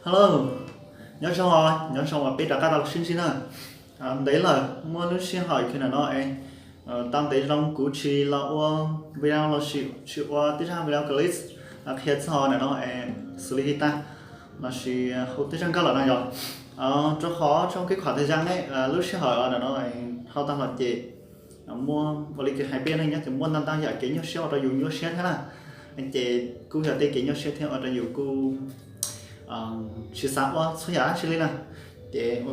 Hello, nyob zoo os, nyob zoo uas peb rov qab tau sib ntsib na. Ntev lawm, muaj lub sij hawm kawg na no es tau ntev loo kuv tsis los ua video los sis tsis ua tej zaj video clip qhia txog na no es xws li guitar los sis hauv tej zaj nkauj lawm no yog rau qhov trong cái khoảng thời gian ne, lub sij hawm na no dhau tag los ces muaj ua li kws hais peb neej nyob ces muaj ntau ntau yam kev nyuaj siab ua rau yus nyuaj siab thiab na. Ces kuj yog tej kev nyuaj siab thiab ua rau yus kuj tsis xav ua txhua yam dab tsi li na. Ces ua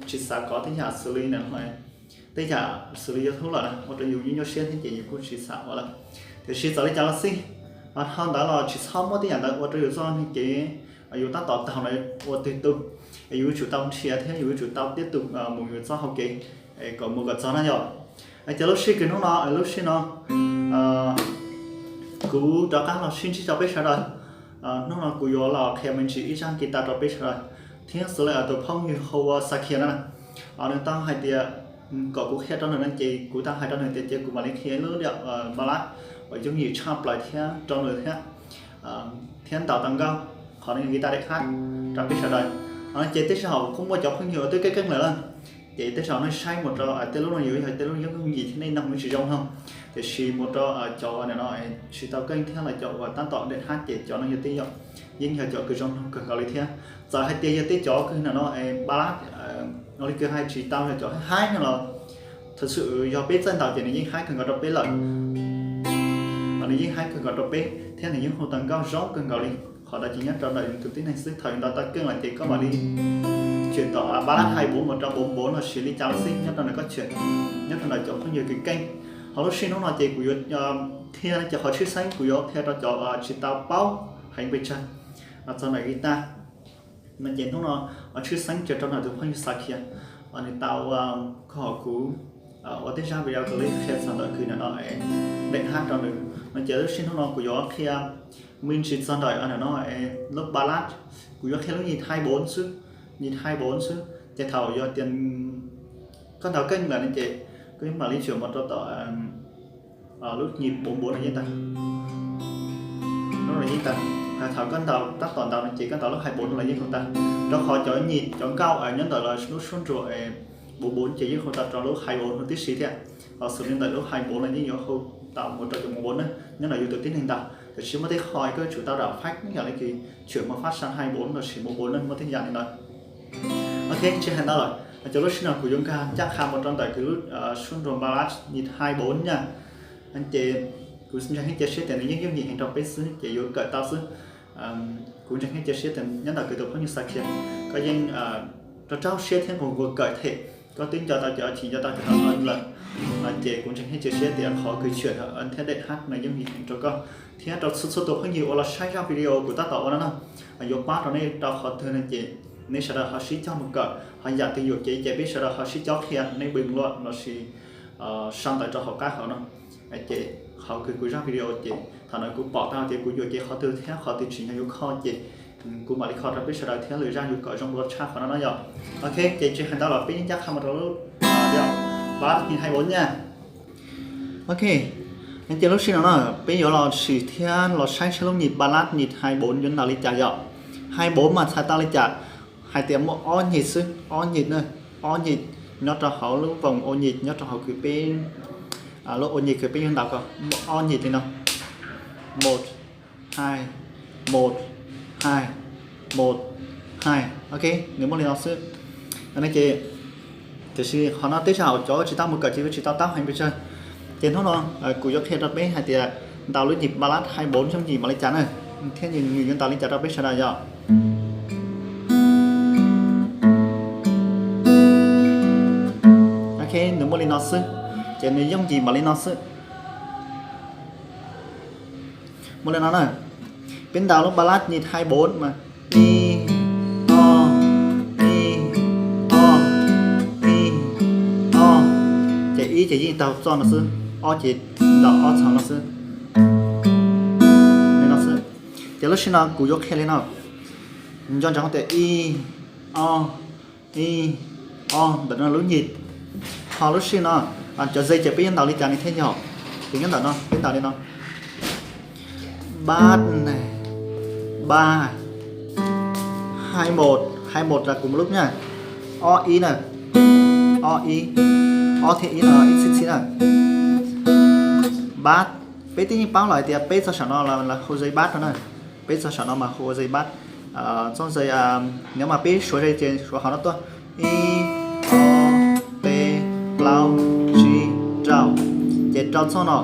tsis xav kov tej yam xws li na, tej yam xws li YouTube lawm na ua rau yus nyuaj nyuaj siab thiab ces yus kuj tsis xav ua lawm. Tiam sis txawm li cas los xij, dhau ntawd los tsis txhob muab tej yam ntawd ua rau yus txoj kev yus tab tom taug na ua twg tu. Yus yuav tsum tau nrhiav thiab yus yuav tsum tau tiếp tục mus yus txoj hau kev kom mus kom txog na yog. Ces lub sij kawg hnub no, lub sij no kuv rov qab los sib ntsib rau peb sawv daws. Hnub no kuv yuav los qhia me ntsis ib zaj guitar rau peb sawv daws thiab xws li tus phooj ywg hu ua Xav Khias no na, nws tau hais tias kom kuv qhia rau nws no ces kuv tau hais rau nws tias cia kuv mam li qhia lub diam ballad uas yooj yim tshaj plaws thiab rau nws thiab, thiab ntaus tau nkauj qhov no yog guitar dej hab rau peb sawv daws. Ces tej zaum kuj muaj cov phooj ywg uas twb keej keej lawm na, ces tej zaum nej saib mus rau tej lub no yuav yog tej lub yooj yooj yim thiab nej noog tsis zoo no. Tiam sis mus rau cov no tsis tau keej thiab los cov uas tab tom dej hab ces cov no yog tej yam yeej yog cov kws zoo kawg nkaus li thiab. Txawm hais tias yog tej cov kws no no ballad, ua li kws hais tsis tau yog cov haib haib no los, thật sự yog peb txawj ntaus ces nws yeej haib kawg nkaus rau peb lawm. Nws yeej haib kawg nkaus rau peb thiab nws yeej hu tau nkauj zoo kawg nkaus li. Qhov ntawd ces nyob rau ntawm tus tib neeg xwb, thaum yus ntaus tau keej lawm ces koj mam li chuyển từ ballad hai bốn mus rau bốn bốn los sis li cas los xij, nyob rau ntawm koj chuyển, nyob rau ntawm cov phooj ywg kws keej. Ho lub sij hnub no ces kuv yuav qhia ces qhov tshwj xeeb kuv yuav qhia rau cov tsis tau paub heev pes tsawg txog ntawm guitar no ces hnub no tshwj xeeb tso rau ntawm tus phooj ywg Xav Khias, nws tau kom kuv ua tej zaj video clip qhia txog ntawm kws no dej hab rau nws no ces lub sij hnub no kuv yuav qhia me ntsis txog ntawm no lub ballad, kuv yuav qhia lub nhịp hai bốn xwb, nhịp hai bốn xwb. Ces thaum yog tias koj ntaus keej lawm no ces koj yeej mam li chuyển mus rau tom lub nhịp bốn bốn no yeej tag, lub no yeej tag. Thaum koj ntaus tab tom ntaus no ces koj ntaus lub hai bốn no los yeej hu tau, rau qhov cov nhịp cov nkauj nyob ntawm lub suab nruas bốn bốn ces yeej hu tau rau lub hai bốn no tib si thiab. Ho xws li ntawm lub hai bốn no yeej yuav hu tau mus rau cov bốn bốn na, nyob ntawm yus tus tib neeg ntaus. Tiam sis muaj tej qho koj yuav tsum tau rau phab yam li kws chuyển một phát sang hai bốn los sis bốn bốn na, muaj tej yam li ntawd. Ok, tsis hais ntau lawm, cov lub sij no kuv yuav nkag ncaj qha mus rau ntawm kws lub suab nruas ballad nhịp hai bốn na. Ces kuv ntseeg thiab cia siab tias nws yeej yooj yim heev rau peb xwb ces yuav kawm tau xwb. Kuv ntseeg thiab cia siab tias nyob ntawm kws tus phooj ywg Xav Khias, koj yeej rau rau siab thiab nquag nquag kawm them, koj twb nco tau cov chim nco tau cov lawm. Ces kuv ntseeg thiab cia siab tias qhov kws chuyển thiab dej hab no yooj yim heev rau koj thiab rau txhua txhua tus phooj ywg uas los saib zaj video kuv tab tom ua no na. Yuav pab rau nej rau qhov twg no ces nej sawv daws ho sib cog mus kawm, ho yam twg yuam kev ces peb sawv daws ho sib cog qhia, nej bình luận los sis sau ntawv rau hauv qab hauv no. Ces qhov kws kuv zaj video ces thaum no kuv pom tau tias kuv yuam kev qhov twg thiab qhov twg tsim nyog yuav kho ces kuv mam li kho rau peb sawv daws thiab lwm zaj yus kom zoo dua tshaj qhov no no yom. Ok, ces tsis hais ntau los peb yeej ncaj qha mus rau lub ballad nhịp hai bốn na. Ok, ces lub sij no na peb yuav los sim thiab los saib saib lub nhịp ballad nhịp hai bốn yuav ntaus li cas yom. Hai bốn mas txhais tau li cas? Hais tias muaj ob nhịp xwb, ob nhịp na, ob nhịp nyob rau hauv lub vòng ô nhịp nyob rau hauv kws peb, lub ô nhịp kws peb yuav ntaus ko, muaj ob nhịp li no, một hai, một hai, một hai. Ok, nws muaj li no xwb. Ces tiam sis qhov no tej zaum cov tsis tau mus kawm ces yuav tsis tau taub heev pes tsawg. Ces hnub no kuv yuav qhia rau peb hais tias ntaus lub nhịp ballad hai bốn yooj yim npaum li cas na, thiab nws yuav ntaus li cas rau peb sawv daws yom. Ok, nws muaj li no xwb, ces nws yooj yim npaum li no xwb. Muaj li no na, peb ntaus lub ballad nhịp hai bốn mas, ib, ob, ib, ob, ib, ob. Ces ib ces yeej taug txoj no xwb, ob ces ntaus ob txhos no xwb. Li no xwb. Ces lub sij no kuv yuav qhia li no, nco ntsoov tias ib, ob, ib, ob, ntawm no lub nhịp. Ho lub sij no cov dây ces peb yuav ntaus li cas li thiab yog, ces nyob ntawm no peb ntaus li no, bát ne, ba, Hai một, hai một là cùng một lúc nha. Ob ib na. Ob ib. Ob thiab ib no ib txhib txhib na. Bass. Peb twb yeej paub lawm hais tias peb txog saum no lawv hu dây bass no na. Peb txog saum no mas hu ua dây bass. Txoj dây, nyob mas peb suav dây ces suav hauv no tuaj. Ib, ob, peb, plaub, tsib, rau. Ces rau txoj no,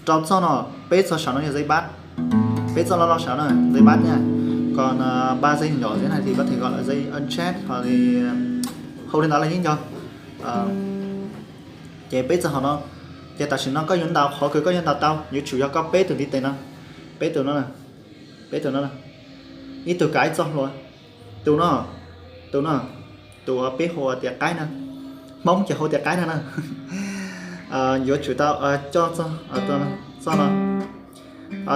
rau txoj no, peb txog saum no yog dây bass. Peb txoj loj loj saum no dây bass nha. Còn ba dây nhỏ dưới này thì có thể gọi là dây ân chép hoặc là hau li ntawd los yeej yog. Ces peb txog hauv no, ces tam sim no koj yuav ntaus qhov kws koj yuav ntaus tau, yuav tsum yog koj peb tus ntiv tes no, peb tus no, peb tus no, ib tug kav ib txoj hlua, tus no, tus no, tus uas peb hu ua tias qaib na, Hmoob ces hu tias qaib no na. Yuav tsum tau coj txoj no,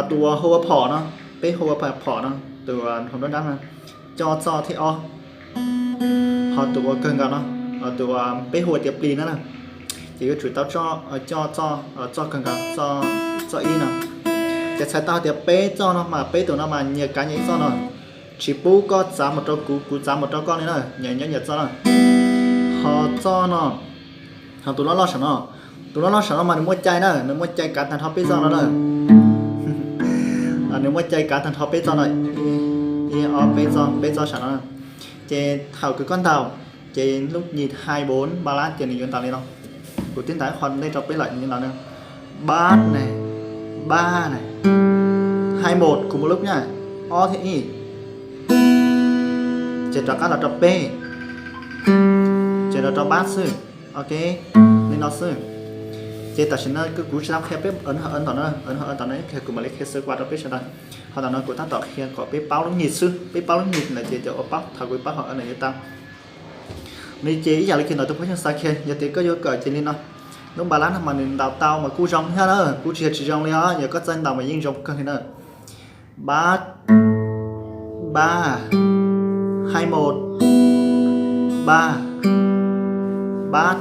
tus uas hu ua phom no, peb hu ua phom no, tus hauv nruab nrab no, coj txoj thib ob, ho tus uas kawg nkaus no, tus uas peb hu ua tias plis no na, ces yuav tsum tau coj txoj kawg nkaus, txoj ib no. Ces txhais tau tias peb txoj no mas peb tus no mas nyias kav nyias ib txoj no, tsis pub koj txav mus rau kuv, kuv txav mus rau koj li na, nyias nyob nyias txoj na. Ho txoj no, ho tus loj loj saum no, tus loj loj saum no mas nws muaj cai na, nws muaj cai kav tag nrho peb txoj no na. Nws muaj cai kav tag nrho peb txoj no, ib ob peb txoj, peb txoj saum no. Ces thaum kws koj ntaus, ces lub nyis hai bốn ba lá ces nws yuav ntaus li no. Kuv twb ntaus qhov ntej rau peb lawm, nws yuav ntaus li no. Bass này, ba này, hai một cùng một lúc nha. Ob thiab ib. Ces rov qab los rau peb, ces los rau bass xwb. Ok, li no xwb. Ces tam sim no kuv tsis tau qhia peb ấn hở âm ntawm no, ấn hở âm ntawm no ib pliag kuv mam li qhia sơ qua rau peb sawv daws. Ho ntawm no kuv tab tom qhia kom peb paub lub nyis xwb, peb paub lub nyis lawm ces ua paub, thaum kuv paub hauv no yuav tau. Nws ces ib yam li kws ntawm tus phooj ywg xa kiag, yog tias koj yuav kawm ces li no. Lub ba lab no mas nws ntaus tau mas kuj zoo thiab na, kuj tsis yog tsis zoo li os, yog koj txawj ntaus mas yeej zoo kawg li na. Bass, ba, hai một, ba, bass.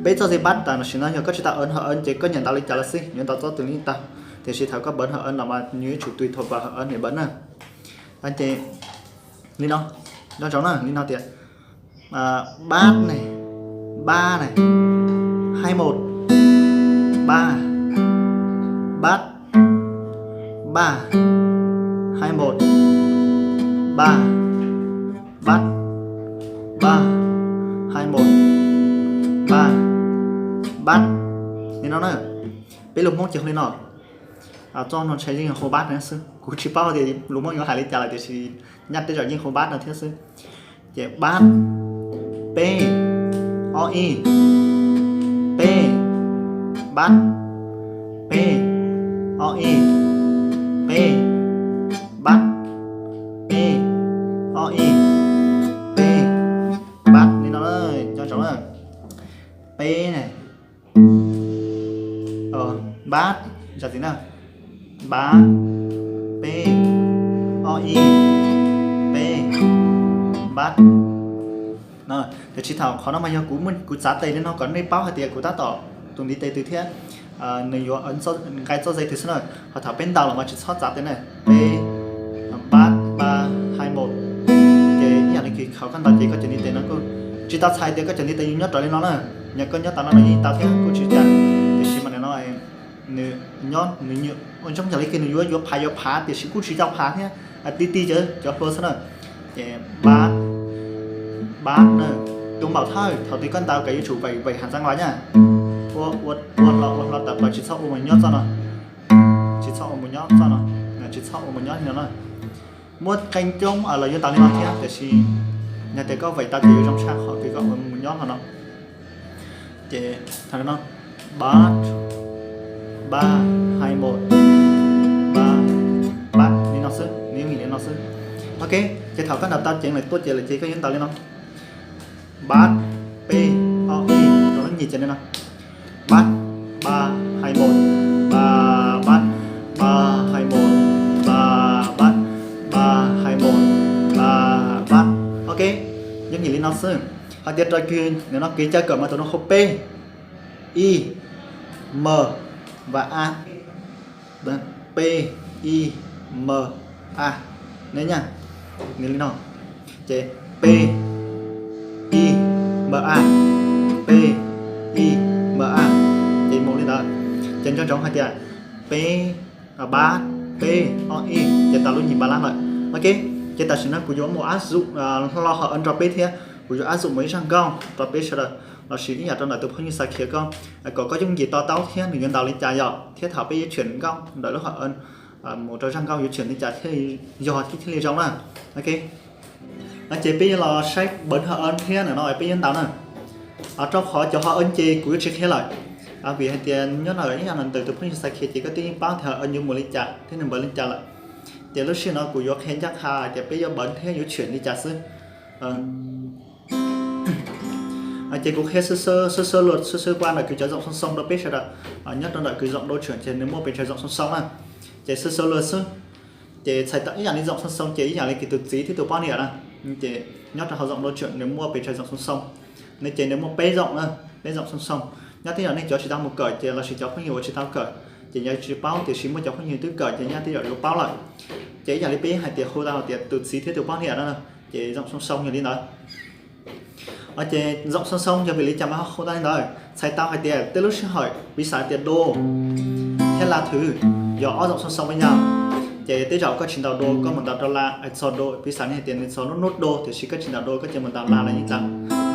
Peb txoj dây bass tam sim no yog koj tsis tau ấn hở âm ces koj nyiam ntaus li cas los xij, yuav ntaus txoj twg li tau. Tiam sis thaum koj bấm hở âm los mas nws yuav tsum tùy thuộc vào hở âm nws bấm na. Ces li no, nco ntsoov na, li no tias bass này, ba này, hai một, ba, bass, ba, hai một, ba, bass, ba, hai một, ba, bass. Li no na, peb lus Hmoob ces hu li no. Txoj no ntshai yeej hu bass no xwb, kuv tsis paub tias lus Hmoob yuav hais li cas lawm tiam sis nyaj tej zaum yeej hu bass no thiab xwb. Ces bass, peb, ob ib, peb, bass, peb, ob ib, peb, bass, peb, ob ib, peb, bass li no na, nco ntsoov na. Peb ne, bass, zam txim na, bass, peb, ob ib, peb, bass. Tiam sis thaum qhov no mas yog kuv, kuv txav tes li no kom nej paub hais tias kuv tab tom tus ntiv tes twg thiab nws yuav nqe txoj dây twg xwb na. Ho thaum peb ntaus los mas tsis txhob txav tes na, peb, bass, ba, hai một. Ces ib yam li kws thaum koj ntaus ces koj cov ntiv tes no kuj tsis tau txhais tias koj cov ntiv tes yuav nyob raws li no na, yog koj nyob tas no los yeej tau thiab kuj tsis cas. Tiam sis mas nim no nws nyob, nws ua ntsoog yam li kws nws yuav yuav phav yuav phav tiam sis kuj tsis tau phav thiab, ti ti cov hlua xwb na. Ces bass, bass na, tus npaum thawj thaum twg koj ntaus koj yuav tsum vay vay hav ntxeev los nyaj, ua ua hlo ua hlo tawm plaws, tsis txhob ua mus nyob txoj no, tsis txhob ua mus nyob txoj no, tsis txhob ua mus nyob li no na. Muaj qee coob los yuav ntaus li no thiab tiam sis yog tias koj vay tau ces yuav zoo tshaj qhov kws koj ua mus nyob hlo no. Ces thaum no, bass, ba, hai một, ba, bass li no xwb, nws yeej li no xwb. Ok, ces thaum koj ntaus tau ceev lawm tuaj ces lawm ces koj yuav ntaus li no. Bass, peb, ob ib, rau lub nyis ces li no. Bass, ba, hai một, ba, bass, ba, hai một, ba, bass, ba, hai một, ba, bass. Ok, yooj yim li no xwb. Hais tias raws kws nim no kev cai kawm mas tus no hu peb, ib, m, và a. P, i, m, a. Ne nyaj. Nws li no, ces P, I, M, A, P, I, M, A, ces mus li ntawd. Ces nco ntsoov hais tias peb, pab, peb, ob, ib, ces tau lub nyim ba lab lawm. Ok, ces tam sim no kuv yuav mus áp dụng lo hom nrog peb thiab, kuv yuav áp dụng mus ib zaj nkauj rau peb sawv daws, lossis ib yam rau ntawm tus phooj ywg xa khiav koj, kom koj yooj yim to taub thiab nws yuav ntaus li cas yom, thiab thaum peb yuav chuyển nkauj ntawm lub hom mus rau zaj nkauj yuav chuyển li cas thiaj yog thiaj li zoo na. Ok, ces peb yuav los saib bấm hom thiab no peb yuav ntaus na. Rau qhov cov hom ces kuv yuav tsis qhia lawm, vim hais tias nyob ntawm ib yam ntawm tus phooj ywg xa khiav ces koj twb yeej paub tias hom yuav mus li cas thiab nws npawb li cas lawm. Ces lub sij hawm no kuv yuav qhia ncaj qha tias peb yuav bấm thiab yuav chuyển li cas xwb. Ces kuv qhia sơ sơ, sơ sơ luật, sơ sơ qua ntawm kws cov giọng song song rau peb sawv daws. Nyob rau ntawm kws giọng đô trưởng ces nws muaj pes tsawg giọng song song na. Ces sơ sơ luật xwb. Ces txhais tau ib yam li giọng song song ces ib yam li kws tus txiv thiab tus poj niam na. Ces nyob rau hauv giọng đô trưởng nws muaj pes tsawg giọng song song. Nws ces nws muaj peb giọng na, peb giọng song song. Nyob tej zaum nej cov tsis tau mus kawm ces lossis cov phooj ywg uas tsis tau kawm ces yuav tsis paub, tiam sis muaj cov phooj ywg twb kawm ces nyaj tej zaum yuav paub lawm. Ces ib yam li peb hais tias hu tau tias tus txiv thiab tus poj niam na, ces giọng song song yog li ntawd. Ces giọng song song yog vim li cas mas hu tau li ntawd? Txhais tau hais tias tej lub sij hawm piv xam tias đô thiab la thứ yog ob giọng song song với nhau, ces tej zaum koj tsis ntaus đô koj mus ntaus rau la, txog đô, piv xam li hais tias nws txog nốt đô tiam sis koj tsis ntaus đô koj cia mus ntaus la los yeej tau,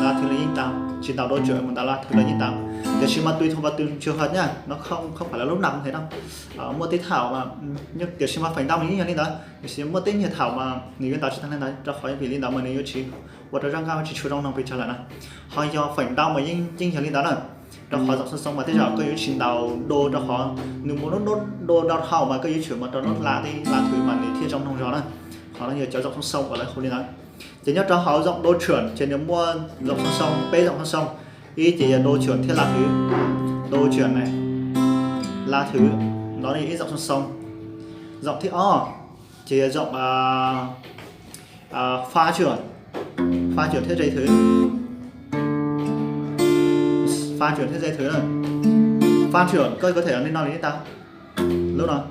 la thứ los yeej tau, tsis ntaus đô trưởng mus ntaus la thứ los yeej tau. Tiam sis mas tùy thuộc vào từng trường hợp nha, nó không không phải là lúc nào cũng thế đâu. Muaj tej thaum, tiam sis mas feem ntau mas yeej yog li ntawd, tiam sis muaj tej nyuag thaum mas nws yuav ntaus tsis tau li ntawd rau qhov vim li ntawd mas nws yuav tsis ua rau zaj nkauj tsis tshua zoo no pes tsawg lawm na. Ho yog feem ntau mas yeej yeej yog li ntawd na. Rau qhov giọng song song mas tej zaum koj yuav tsis ntaus đô rau qhov nws mus nốt đô đau hau mas koj yuav chuyển mus rau nốt la, la thứ mas nws thiaj zoo mloog zog na. Qhov no yog cov giọng song song uas lawv hu li ntawd. Ces nyob rau hauv giọng đô trưởng ces nws muaj giọng song song, peb giọng song song. Ib ces yog đô trưởng thiab la thứ, đô trưởng này, la thứ, no yog ib giọng song song. Giọng thib ob ces yog giọng pha trưởng, pha trưởng thiab dây thứ, pha trưởng thiab dây thứ na. Pha trưởng koj có thể li no li tau, lub no,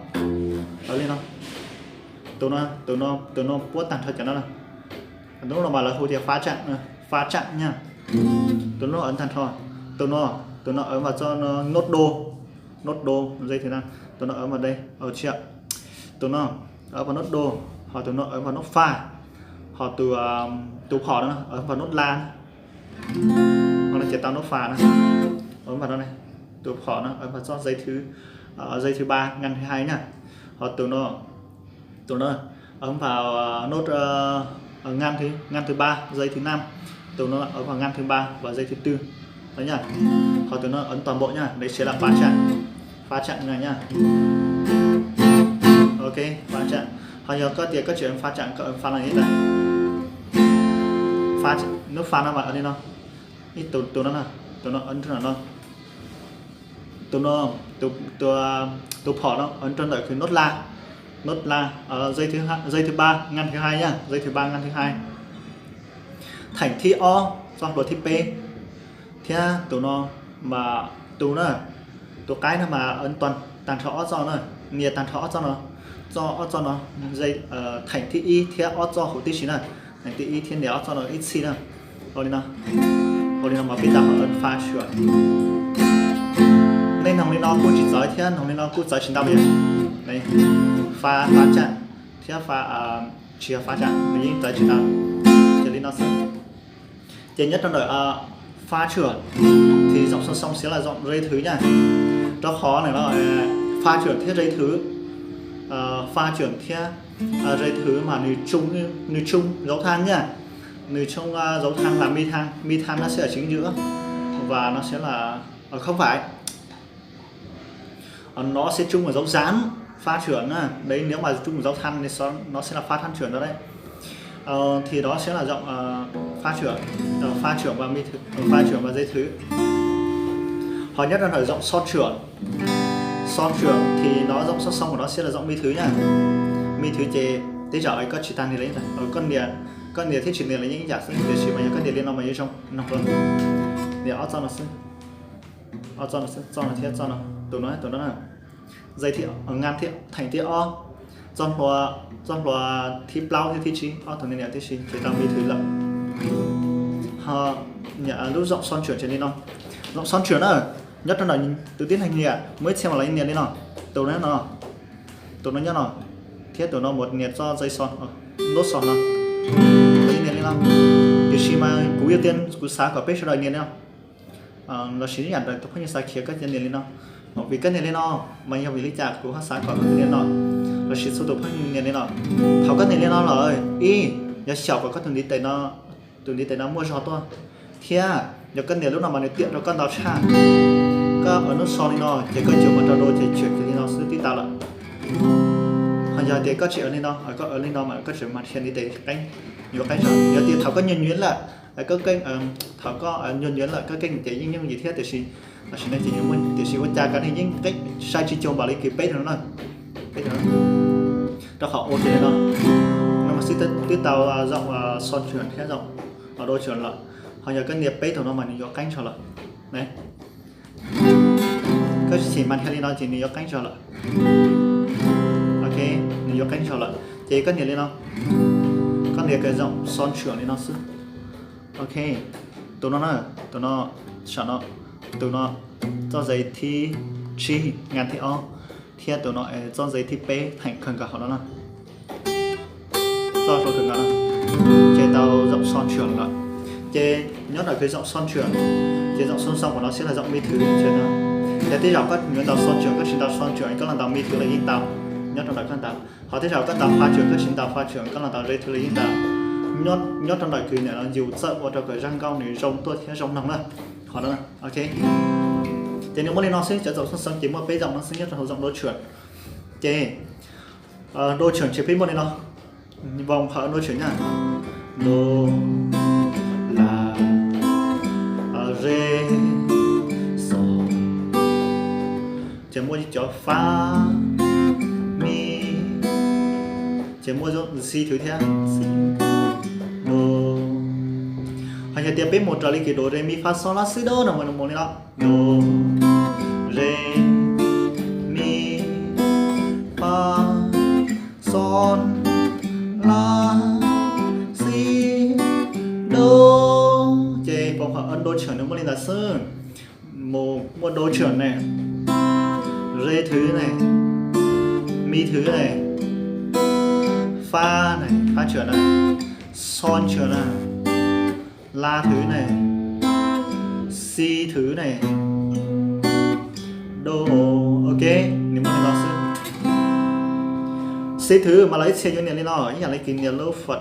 li no. Tus no, tus no, tus no puab tag nrho cov no na. Lub no mas lawv hu tias pha chặn, pha chặn nha. Tus no ấn tag nrho, tus no, tus no ấn vào txoj nốt đô, nốt đô, dây thứ năm, tus no ấn vào đây, tus no ấn vào nốt đô, ho tus no ấn vào nốt pha, ho tus, tus phỏ no ấn vào nốt la. Ho no ces tau nốt pha na, ấn vào no, tus phỏ no ấn vào txoj dây thứ, dây thứ ba, ngăn thứ hai nha. Ho tus no, tus no ấn vào nốt, ngăn thứ, ngăn thứ ba, dây thứ năm. Tus no ấn vào ngăn thứ ba và dây thứ tư. Đó nha. Ho tus no ấn toàn bộ nha, đấy sẽ là pha chặn, pha chặn này nha. Ok, pha chặn. Ho yog koj tias koj tsis ấn pha chặn, koj ấn pha là như thế này. Pha, nốt pha no mas ấn li no. Ib tus, tus no, tus no ấn rau no. Tus no, tus, tus phỏ no ấn rau ntawm kws nốt la, nốt la, dây thứ, dây thứ ba, ngăn thứ hai nha, dây thứ ba, ngăn thứ hai. Theem thib ob, txoj hlua thib peb. Thiab tus no mas tus na, tus qaib no mas ấn toàn, tag nrho ob txoj na, nias tag nrho ob txoj no, txoj ob txoj no, theem thib ib thiab ob txoj hauv tib si na, theem thib ib thiab nias ob txoj no ib txhij na. Ua li no, ua li no mas peb tau ấn pha trưởng. Nej noog li no kuj tsis txawv thiab noog li no kuj txawv tsis ntau li. Pha, pha chặn thiab pha, tsis yog pha chặn, nws yeej txawv tsis ntau. Ces li no xwb. Ces nyob rau ntawm pha trưởng thì giọng song song sẽ là giọng dây thứ nha. Rau qhov ntawm no pha trưởng thiab dây thứ, pha trưởng thiab dây thứ mà nws chung, nws chung dấu than nha. Nws chung dấu than là mi than, mi than nó sẽ ở chính giữa và nó sẽ là, không phải, nó sẽ chung một dấu dán, pha trưởng nha. Đấy, nếu mà chung một dấu than thì nó sẽ là pha than trưởng đó đấy. Thì đó sẽ là giọng pha trưởng, pha trưởng và mi thứ, pha trưởng và dây thứ. Họ nhất là ở giọng so trưởng. So trưởng thì nó giọng so song của nó sẽ là giọng mi thứ nha. Mi thứ ces tej zaum koj tsis tau nias li, koj nias, koj nias thiab tsis nias li yeej ib yam xwb, tiam sis mas yog koj nias li no mas yuav zoo no. Nias ob txoj no xwb, ob txoj no xwb, txoj no thiab txoj no, tus no, tus no na. Dây thứ, ngăn thứ, theem thứ ob. txoj hlua, txoj hlua thib plaub thiab thib tsib, ob tug niam tib si ces tau mi thwv lawm. Ho lub zaum xo ntswm ces li no. Zaum xo ntswm na, nyob rau ntawm tus tib neeg nias, muaj ib txhia mas lawv nias li no, tus no, tus no nyob no, thiab tus no mus nias txoj zais xo, ntuj xo no, lawv nias li no. Tiam sis mas kuv yuav tias kuv xav kom peb sawv daws nias li no. Lossis ib yam ntawm tus phooj ywg xav khiav koj cia nias li no. Vim koj nias li no mas yog vim li cas kuv ho xav kom koj nias no, lossis txhua tus phooj ywg nias li no. Thaum koj nias li no lawm, ib, yuav xyaum kom koj tus ntiv tes no, tus ntiv tes no muaj zog tuaj, thiab yog koj nias lub no mas nws tiam rau koj ntau tshaj. Koj ua nub so li no ces koj cuag mas rau do ces cuag kiag li no xwb twb tau lawm. Ho yog tias koj tsis ua li no, koj ua li no mas koj tseem mas dhia ntiv tes qeeb, yuav qeeb zog. Yog tias thaum koj nyuaj nyuaj lawm, koj keej, thaum koj nyuaj nyuaj lawm koj keej ces yeej yooj yim thiab, tiam sis, tam sim no ces, tiam sis ua cas koj nias yeej qeeb sai tsis cuag npaum li kws peb tug no na. Peb tug no, rau qhov ua kiag li no, no mas xwb twb tau zaum xo ntswm thiab zaum do ntswm lawm. Ho yog koj nias peb tug no mas nws yuav qeeb zog lawm. Koj tsis mas dhia li no ces nws yuav qeeb zog lawm. Ok, nws yuav qeeb zog lawm ces koj nias li no, koj nias zaum xo ntswm li no xwb. Ok, tus no na, tus no, saum no, tus no, txoj zais thib tsib, nkas thib ob, thiab tus no txoj zais thib peb, theem kawg nkaus hauv no na. Txoj hlua kawg nkaus no, ces tau zaum xo ntswm lawm. Ces nyob ntawm kws zaum xo ntswm, ces zaum xo xo npaum no xwb los zaum mi thwv ntswm no. Ces tej zaum koj yuav ntaus xo ntswm koj tsis ntaus xo ntswm koj los ntaus mi thwv los yeej tau, nyob rau ntawm koj ntaus. Ho tej zaum koj ntaus fa ntswm koj tsis ntaus fa ntswm koj los ntaus re thwv los yeej tau. Nyob rau ntawm kws niam no yus txawj ua rau kom zaj nkauj nws zoo tuaj thiab zoo mloog na. Qhov no, ok. Ces nws muaj li no xwb, cov zaum xo xo ces muaj peb zaum no xwb nyob rau hauv zaum do ntswm. Ces do ntswm ces peb muaj li no, voos qhov do ntswm na, do, la, re, xo. Ces muaj cov fa, mi, ces muaj xi thwv thiab, xi, do. Ho yog tias peb mus raws li kws do re mi fa xo la xi do no mas nws mus li no, do, re, mi, fa, xo, la, xi, do. Ces voos qhov do ntswm nws muaj li ntawd xwb. Mus muaj do ntswm ne, re thwv ne, mi thwv ne, fa ne, fa ntswm na, xo ntswm na, la thwv ne, xi thwv ne, do. Ok, nws muaj li no xwb. Xi thwv mas los ib txhia yuav nias li no ib yam li kws nias lub fa,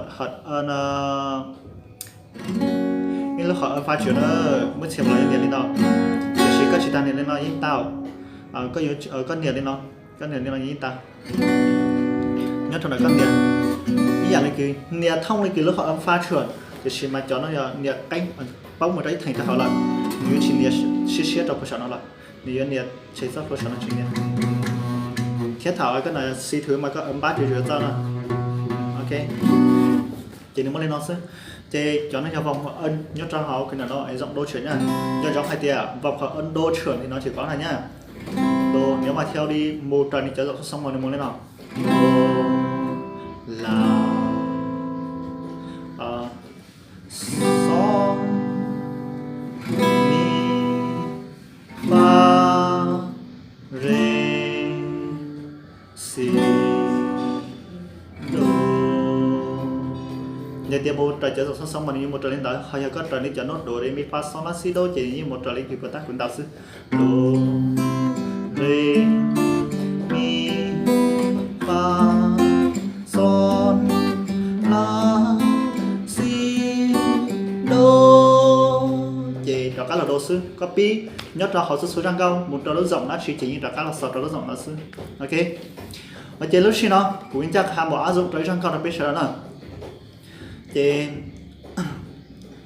ib lub qhov fa ntswm na, muaj txhia mas los yuav nias li no. Tiam sis koj tsis tas nias li no yeej tau. Koj nias li no, koj nias li no yeej tau. Nyob rau ntawm koj nias ib yam li kws nias thooj li kws lub qhov fa ntswm, tiam sis mas cov no yog nias qeeb, paub mus rau ib theem rau hauv lawm, nws yuav tsis nias siab siab rau puag saum no lawm, nws yuav nias tshem txoj hlua saum no tsis nias. Thiab thaum koj nias xi thwv mas koj npab tsis zuav txoj no. Ok, ces nws muaj li no xwb. Ces cov no yog voos nyob rau hauv kws ntawm no zaum do ntswm na. Nco ntsoov hais tias voos qhov do ntswm li no tsis paub na nyab. Do, nws mas thiaj li mus raws nws cov zaum xo xo mas nws mus li no. Do, la, xo, mi, fa, re, xi, do. Yog tias mus raws cov zaum xo xo mas nws yeej mus raws li ntawd, ho yog koj raws li cov nub do re mi fa xo la xi do ces nws yeej mus raws li kws puag ta kuv ntaus xwb. Do, re, mi, fa, xo, la, xi, do. Ces rov qab los do xwb, koj pib nyob rau hauv txhua txhua zaj nkauj mus rau lub zaum dab tsi ces yeej rov qab los xaus rau lub zaum ntawd xwb. Ok, ces lub sij hawm no kuv ncaj qha mus áp dụng rau ib zaj nkauj rau peb sawv daws na. Ces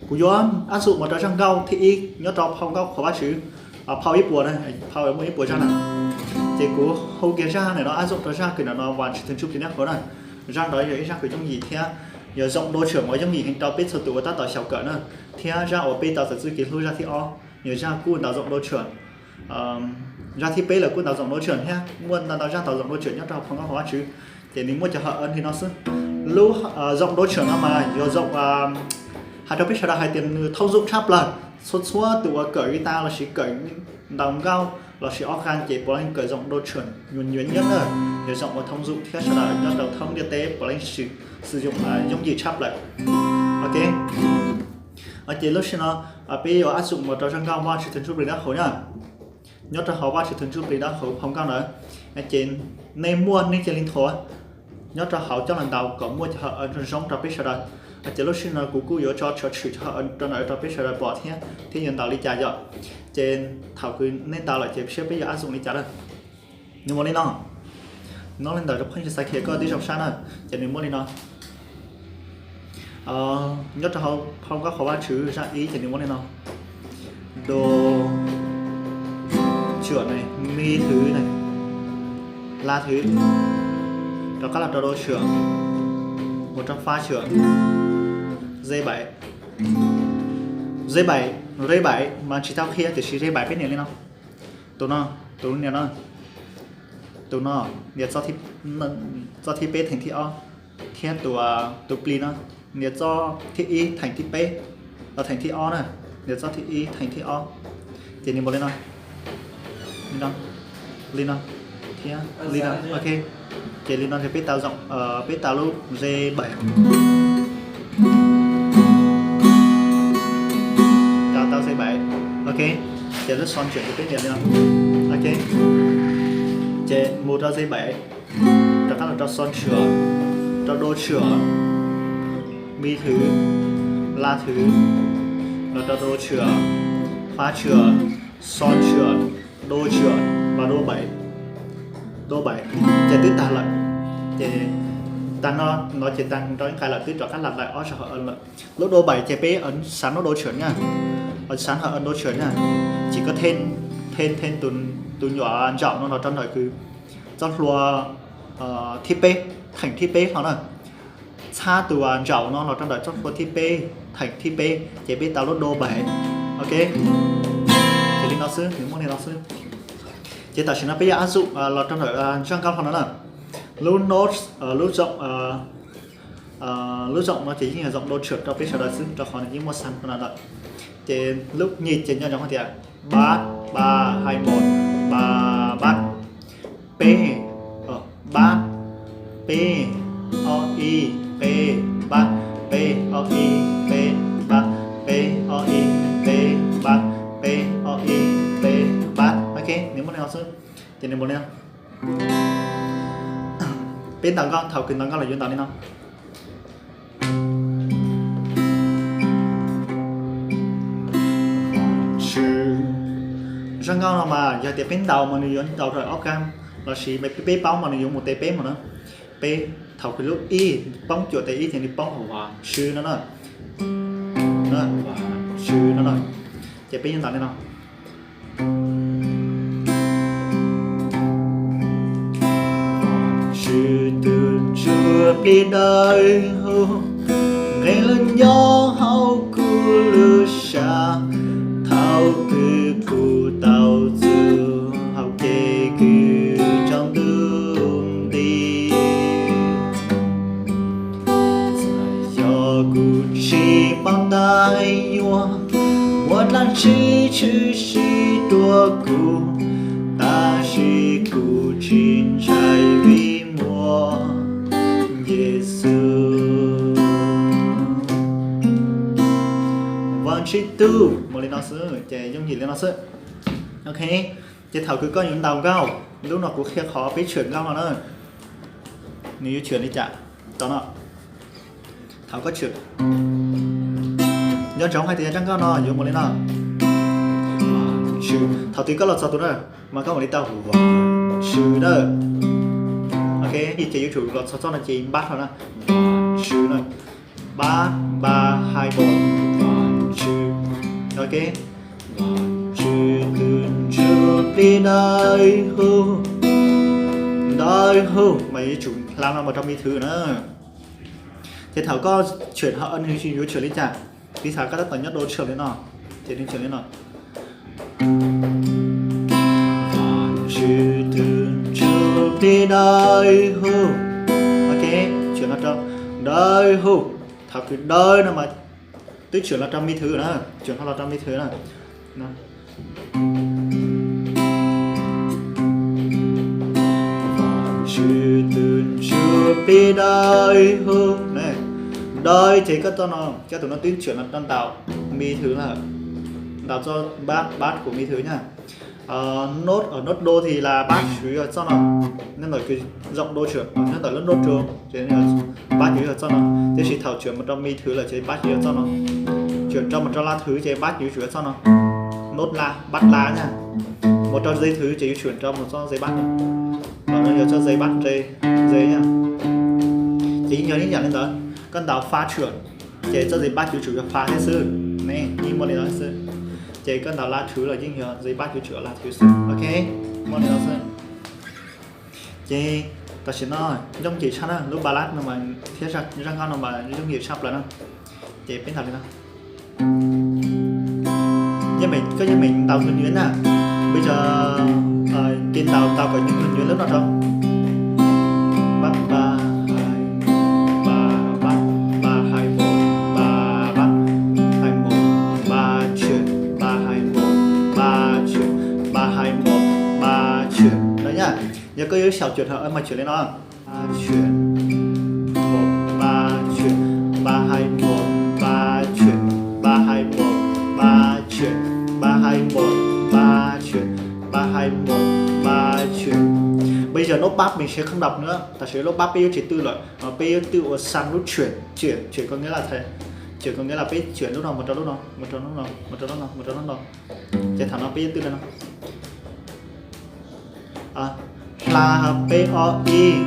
kuv yuav áp dụng mus rau zaj nkauj thib ib nyob rau phau nkauj qhuas Vajtswv, phau ib puas, phau muaj ib puas zaj na. Ces kuv hu kiag zaj ntawm no áp dụng rau zaj kws ntawm no Vajtswv tug ntsuj plig nab qhuav na. Zaj ntawd yog ib zaj kws yooj yim thiab yog zaum do ntswm uas yooj yim heev rau peb txhua tus uas tab tom xyaum kawm na, thiab zaj uas peb tau txais txuj kev hlub zaj thib ob, yog zaj kuj ntaus zaum do ntswm. Zaj thib peb los kuj ntaus zaum do ntswm thiab, muaj ntau ntau zaj ntaus zaum do ntswm nyob rau phau nkauj qhuas Vajtswv. Ces nws muaj cov hom li no xwb. Lub zoo đô trưởng no mas yog zoo, hais rau peb sawv daws hais tias nws thông dụng tshaj plaws. Txhua txhua tus uas kawm guitar lossis kawm ntaus nkauj lossis organ ces puav leej kawm zoo đô trưởng nyuaj nyuaj nyob na. Yog zoo uas thông dụng thiab sawv daws nyob rau thoob ntiaj teb puav leej sử dụng yooj yim tshaj plaws. Ok. Ces lub sij no peb yuav áp dụng mus rau zaj nkauj Vajtswv tus ntsuj plig dawb huv na. Nyob rau hauv Vajtswv tus ntsuj plig dawb huv phau nkauj ntawd, ces nej muaj nej cia li nthuav nyob rau hauv coj los ntaus kom muaj cov hom zoo zoo rau peb sawv daws. Ces lub sij no kuv kuj yuav tso tshwm cov hom rau ntawd rau peb sawv daws pom thiab, thiab yuav ntaus li cas yom. Ces thaum kws nej ntaus lawm ces saib peb yuav áp dụng li cas na. Nws muaj li no, nyob li ntawd rau phooj ywg Xav Khiav koj tib zoo sab na. Ces nws muaj li no. Nyob rau hauv phau nkauj qhov Vajtswv zaj ib ces nws muaj li no: đô trưởng này, mi thứ này, la thứ, rov qab los rau đô trưởng, mus rau fa trưởng, dây bảy. Dây bảy, rê bảy mas tsis tau qhia tiam sis rê bảy peb nias li no. Tus no, tus nias no, tus no nias txoj thib peb theem thib ob, thiab tus plis no nias txoj thib ib theem thib peb, los theem thib ob na, nias txoj thib ib theem thib ob. Ces nws mus li no, li no, li no, thiab li no. Ok. Ces li no ces peb tau, peb tau lub dây bảy. Tau, tau dây bảy. Ok. Ces lub son trưởng ces peb nias li no. Ok. Ces mus rau dây bảy, rov qab los rau son trưởng, rau đô trưởng, mi thứ, la thứ, los rau đô trưởng, fa trưởng, son trưởng, đô trưởng, và đô bảy. Đô bảy. Ces twb tag lawm. Ces tag no, no ces tag rau ib nqai lawm, twb rov qab los lawm ob sab hom lawm. Lub đô bảy ces peb ấn sẵn lub đô trưởng nha. Ấn sẵn hom đô trưởng nha. Chỉ có thêm, thêm, thêm tus, tus nyuam ntsaum no los rau ntawm kws txoj hlua thib peb, theem thib peb hlo na. Txhab tus ntsaum no los rau ntawm txoj hlua thib peb, theem thib peb, ces peb tau lub đô bảy. Ok. Ces li no xwb, nws muaj li no xwb. Ces tam sim no peb yuav áp dụng los rau ntawm zaj nkauj hlo no na. Lub note, lub giọng, lub giọng no ces yeej yog giọng đô trưởng rau peb sawv daws xwb rau qhov nws yeej muaj xab hlo no lawm. Ces lub nhịp ces nco ntsoov hais tias bát, ba, hai, một, ba, bát. Peb, bát, peb, ob, ib, peb, bát, peb, ob, ib, peb, bát, peb, ob, ib, peb, bát, peb, ob, ib, peb, bát. Ok, nws muaj li no xwb. Ces nws mus li no. Peb ntaus nkauj, thaum kws ntaus nkauj los yuav ntaus li no. Zaj nkauj no mas yog tias peb ntaus mas nws yuav ntaus rau ob kab, lossis peb paub mas nws yuav mus tes peb mus na. Peb thaum kws lub ib poob cuam tes ib ces nws poob hauv ua sw no na. Sw no na. Ces peb yuav ntaus li no. Vajtswv tus ntsuj plig dawb huv, nqe lub nyob hauv kuv lub sab, thaum twg kuv tau txug hauv kev kwv tsaus ntuj nti. Txawm yog kuv tsis paub tais yuav muaj dlaab tsi tshwm sim rua kuv, tab sis kuv tsis ntshai vim muaj Yexus. Vajtswv tus, mus li no xwb, ces yooj yim li no xwb. Ok, ces thaum kws koj yuav ntaus nkauj, lub no kuv qhia qhov peb tshwm nkauj no na. Nws yuav tshwm li cas? Tau no. Thaum koj tshwm, nco ntsoov hais tias zaj nkauj no yuav mus li no. Thaum twg koj los txog tus na, mas koj mus li tau Vajtswv na. Ok, ces yuav tsum los txog txoj no ces npab hlo na. Vajtswv na. Ba, ba, hai, một, Vajtswv. Ok. Vajtswv tus ntsuj plig dawb huv, dawb huv mas yuav tsum hla no mus rau mi thứ na. Ces thaum koj tshwm ho nws yuav tshwm li cas? Piv xam koj tab tom nyob đô trưởng li no, ces nws tshwm li no. Vajtswv tus ntsuj plig dawb huv, Đới hô. Thaum kws đới no mas twb tshwm los rau mi thứ na, tshwm los rau mi thứ na. Đới hô. Đới ces koj txoj no, koj tus no twb tshwm los rau ntawm mi thứ lawm, ntawm txoj bass, bass của mi thứ nha. Nốt, ở nốt đô thì là bass chủ yếu ở txoj no. Nyob ntawm kws giọng đô trưởng, nyob ntawm lub nốt đô ces bass chủ yếu ở txoj no. Tiam sis thaum tshwm mus rau mi thứ lawm ces bass chủ yếu ở txoj no. Tshwm rau mus rau la thứ ces bass chủ yếu ở txoj no. Nốt la, bass la nha. Mus rau dây thứ ces yuav tshwm rau mus txoj dây bass no. Los no yog txoj dây bass, dây, dây nha. Ces yeej yog ib yam li ntawd, koj ntaus fa tshwm ces txoj dây bass yuav tsum yog fa thiab xwb ne, yeej muaj li no xwb. Ces koj ntaus la thứ los yeej yog dây bass yuav tsum yog la thứ xwb, ok, muaj li no xwb. Ces tam sim no yooj yim tshaj na, lub ballad no mas thiab zaj nkauj no mas yooj yim tshaj plaws na. Ces peb ntaus li no. Koj yeej meem ntaus nws nws na, peb cov, ces ntaus ntaus kom nws nws lub no rau. Ba, ba, hai, ba, ba, ba, hai, một, ba, ba, hai, một, ba, chuyển, ba, hai, một, ba, chuyển, ba, hai, một, ba, chuyển no nha. Yog koj yuav xyaum chuyển hab mas chuyển li no. Ba, chuyển, một, ba, chuyển, ba, hai, một, ba, chuyển, ba, hai, một, ba, chuyển, ba, hai, một, ba, chuyển, ba, hai, một, ba, chuyển. Bây giờ nốt bắp mình sẽ không đọc nữa, tam sim lub bắp peb yuav tsis twj lawm, peb yuav twj ua xam lub chuyển, chuyển, chuyển có nghĩa là thế, chuyển có nghĩa là peb chuyển lub no mus rau lub no, mus rau lub no, mus rau lub no, mus rau lub no. Ces thaum no peb yuav twj li no. Hla peb ob ib,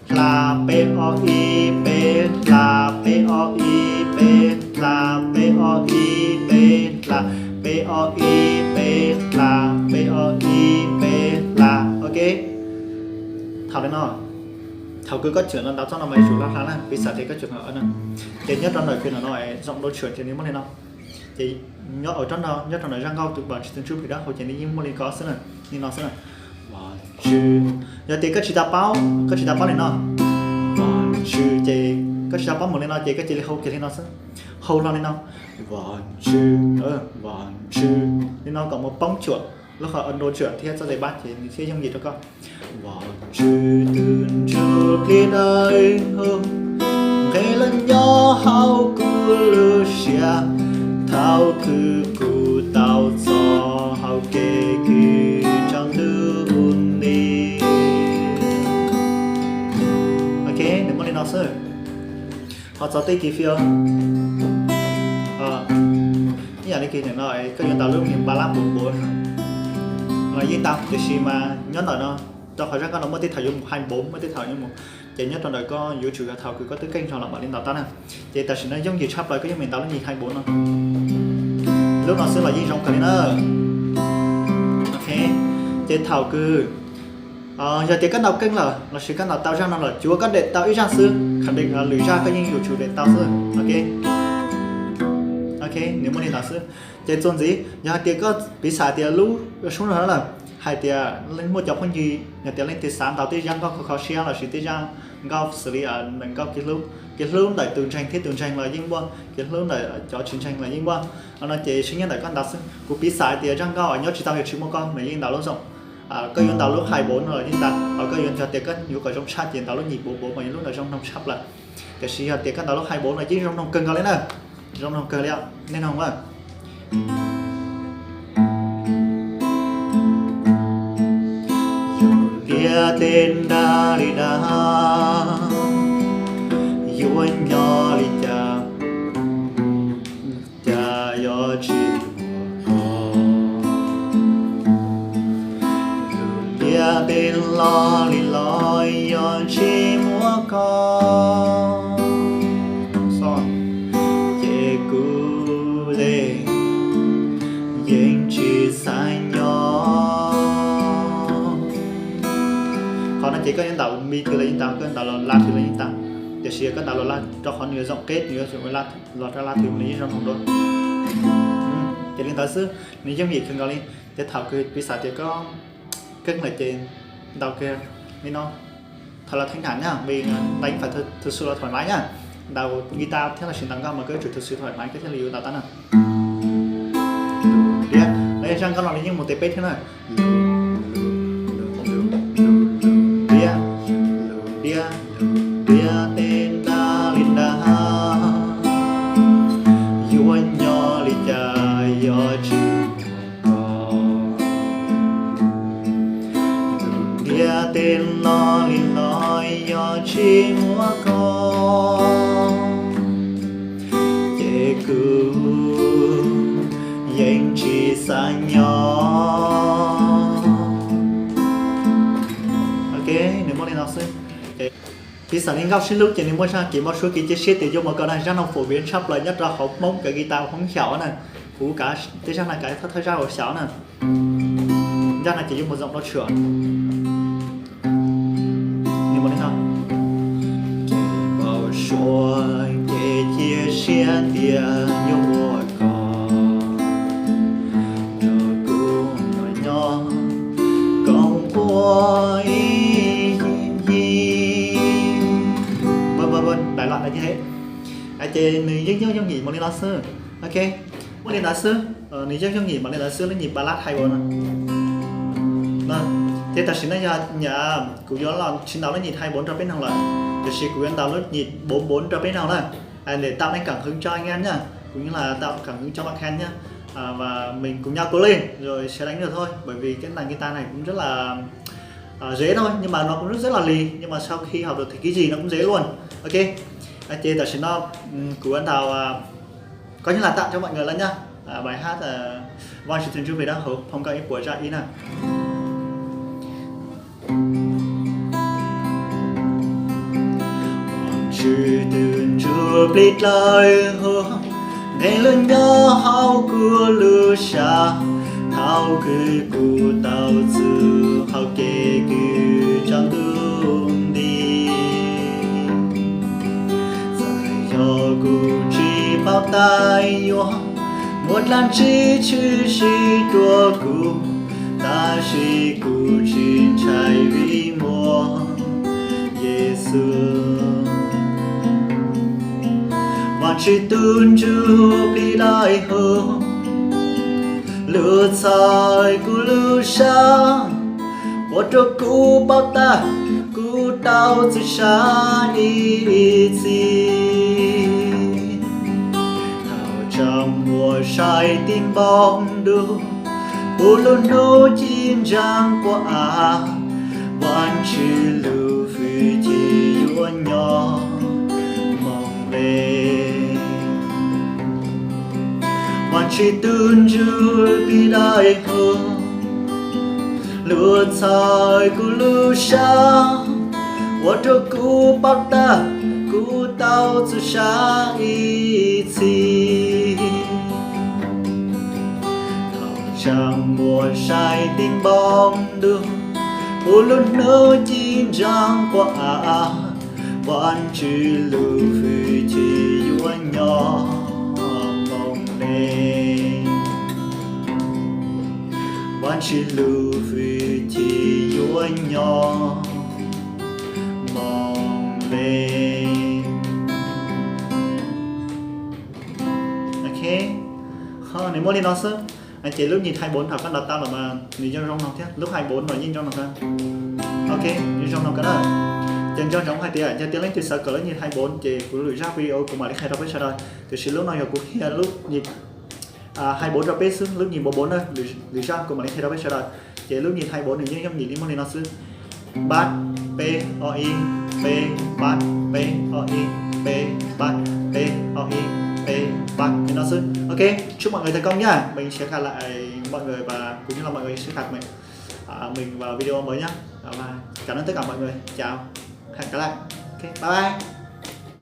hla peb ob ib peb, hla peb ob ib peb, hla peb ob ib peb, hla peb ob ib peb, hla peb ob ib peb, hla. Ok. Thaum li no, thaum kws koj chuyển los ntawm txoj no mas yuav tsum hla hla na, piv xam tias koj chuyển no, ces nyob rau ntawm kws no no, giọng đô trưởng ces nws muaj li no. Ces nyob, nyob rau ntawm zaj nkauj tus Vàng Trừ Tường Trước Plei Đá Hô ces nws yeej muaj li ko xwb na, li no xwb na. Yog tias koj tsis tau paub, koj tsis tau paub li no, Vàng Trừ ces koj tsis tau paub mus li no ces koj cia li hau kiag li no xwb. Hau hlo li no, Vàng Trừ, Vàng Trừ, li no kom mus poob cuam lub qhov đô trưởng thiab txoj dây bass ces nws thiaj yooj yim rau koj. Vàng Trừ Tường Trước Plei Đá Hô, nqe los nyob hauv kuv lub siab, thaum kws kuv tau txog hauv kev kws tsaus ntuj ua ntej. Ok, nws muaj li no xwb. Ho txog tej kis phiaj, ib yam li kis ntawm no koj yuav ntaus lub niag ba lab npuav npuav no los yeej tau, tiam sis mas nyob ntawm no, rau qhov zaj nkauj no muaj tej thaum yuav mus hai bốn, muaj tej thaum yuav mus, ces nyob rau ntawm koj yuav tsum yog thaum kws koj twb keej zog los mam li ntaus tau na. Ces tam sim no yooj yim tshaj plaws koj yeej meem ntaus lub nyim hai bốn no. Lub no xwb los yeej zoo kawg li na. Ok, ces thaum kws, yog tias koj ntaus keej lawm lossis koj ntaus tau zaj no lawm, tsuav koj dem tau ib zaj xwb, khẳng định lwm zaj koj yeej yuav tsum dem tau xwb. Ok, nws muaj li ntawd xwb. Ces txuas ntxiv, yog hais tias koj piv xam tias lub sub no lawm, hais tias leej muaj cov phooj ywg, yog tias leej twg xav ntaus tej zaj nkauj kho kho siab lossis tej zaj nkauj xws li ntawm nkauj kev hlub, kev hlub ntawm tus ntseeg thiab tus ntseeg los yeej muaj, kev hlub ntawm cov tsis ntseeg los yeej muaj. Ho no ces tsis nyob ntawm koj ntaus xwb, kuv piv xam hais tias zaj nkauj nyob tsis tau yog tsis muaj koj no yeej ntaus lub zoo. Koj yuav ntaus lub hai bốn no los yeej tau, ho koj yuav, yog tias koj yuav kom zoo tshaj ces ntaus lub nyim bốn bốn mas yog lub ntawd zoo mloog tshaj plaws. Tiam sis yog tias koj ntaus lub hai bốn no yeej zoo mloog kawg nkaus li na. Zoo mloog kawg li, nej mloog na. Yus liab tej nra li dab, yuav nyob li cas, cas yuav tsis muaj koj. Yus liab tej lo li los yog tsis muaj koj, ces kuv yeej tsis xav nyob. Qhov no ces koj yuav ntaus mi thứ los yeej tau, koj ntaus los la thứ los yeej tau. Tiam sis yog koj ntaus los la, rau qhov nws yuav zoo qeb, nws yuav los rau la thứ nws yeej zoo mloog dua. Ces li ntawd xwb, nws yooj yim kawg nkaus li. Ces thaum kws piv xam tias koj keej lawm ces ntaus kiag li no. thật là thanh thản nhá, mình, à, đánh phải thật, thật sự là thoải mái nhá. Đầu guitar thiab los sis ntaus nkoj mas koj yuav tsum thật sự thoải mái koj thiaj li yuav ntaus tau na. Diab, zaj nkoj no nws yeej mus tes peb thiab na. Diab, diab, diab tej nra li nra, yuav nyob li cas yog tsis koj. Diab tej no li no yog tsis muaj koj, ces kuv yeej tsis xav nyob. Ok, nws muaj li no xwb. Piv xam li nkauj sib hlub ces nws muaj zaj kev npau suav kev cia siab tias yuav mus koj na, zaj no phổ biến tshaj plaws nyob rau hauv Hmoob cov guitar Hmoob xyaum na. Kuv kav tej zaj no kav thawj thawj zaj uas xyaum na. Zaj no ces yuav mus zoo rau tshwm. Nws mus li no. Kev npau suav kev cia siab tias yuav muaj koj, rau kuv los nyob koom ua ib yig. Daim los daim thiab. Ces nws yeej yooj yooj yim mus li no xwb. Ok, muaj li ntawd xwb. Nws yooj yooj yim mus li ntawd xwb, lub nyuag ballad Thaib Npaum no. Thiab tam sim no yog nyab kuv yuav los tsis ntaus lub nyuag Thaib Npaum rau peb mloog lawm, tiam sis kuv yuav ntaus lub nyuag Npaum Npaum rau peb mloog na. Để tạo nên cảm hứng cho anh em nhá. Cũng như là tạo cảm hứng cho bạn Khang nhá. Và mình cùng nhau cố lên rồi sẽ đánh được thôi. Bởi vì cái đàn guitar này cũng rất là, à, dễ thôi, nhưng mà nó cũng rất, rất là lì. Nhưng mà sau khi học được thì cái gì nó cũng dễ luôn. Ok. Ces tam sim no kuv yuav ntaus, có nghĩa là tạo cho mọi người luôn nhá. Bài hát Vang Tswv Tus Ntsuj Plig Dawb Huv, Phong Cao Im Puas Zaj Ib na. Vang Tswv Tus Ntsuj Plig Dawb Huv, nej lub nyob hauv kuv lub sab, thaum kws kuv tau txug hauv kev kwv tsaus ntuj nti. Txawm yog kuv tsis paub tab yuav muaj dlaab tsi tshwm sim rua kuv, tab sis kuv tsis ntshai vim muaj Yexus. Vang Tswv Tus Ntsuj Plig Dawb Huv, lub txhais kuv lub sab, ua rua kuv paub tag kuv tau txug sab ib txhis. Thaum tsam muag saib tim npoo ntuj, puv lub hnub ci ntsaag quas av, Vaajtswv lub hwj chim yuav nyob moog le. Vaajtswv Tus Ntsuj Plig Dawb Huv, lub txhais kuv lub sab, ua rua kuv paub tag kuv tau txug sab ib txhis. Thaum tsam muag saib tim npoo ntuj, puv lub hnub ci ntsaag quas av, Vaajtswv lub hwj chim yuav nyob moog le. Vaajtswv lub hwj chim yuav nyob moog le. Ok, nws muaj li no xwb. Ces lub nyuag Thaib Npaum thaum koj ntaus tau lawm mas nws yeej zoo no thiab, lub Thaib Npaum no yeej zoo no kawg. Ok, yeej zoo no kawg na. Ces nco ntsoov hais tias yog tias leej twg xav kawm lub nyuag Thaib Npaum ces kuv lwm zaj video kuv mam li qhia rau peb sawv daws. Tiam sis lub no yog kuv qhia lub nyuag Thaib Npaum rau peb xwb, lub nyuag Npaum Npaum na, lwm zaj kuv mam li qhia rau peb sawv daws. Ces lub nyuag Thaib Npaum nws yeej yooj yim li muaj li no xwb. Pab, peb, ob, ib, peb, pab, peb, ob, ib, peb, pab, peb, ob, ib, peb, pab, li no xwb. Ok, chúc mọi người thành công nhá. Mình sẽ gặp lại mọi người và cũng như là mọi người sẽ gặp mình, à, mình vào video mới nhá. Và cảm ơn tất cả mọi người. Chào. Hẹn gặp lại. Ok, bye bye.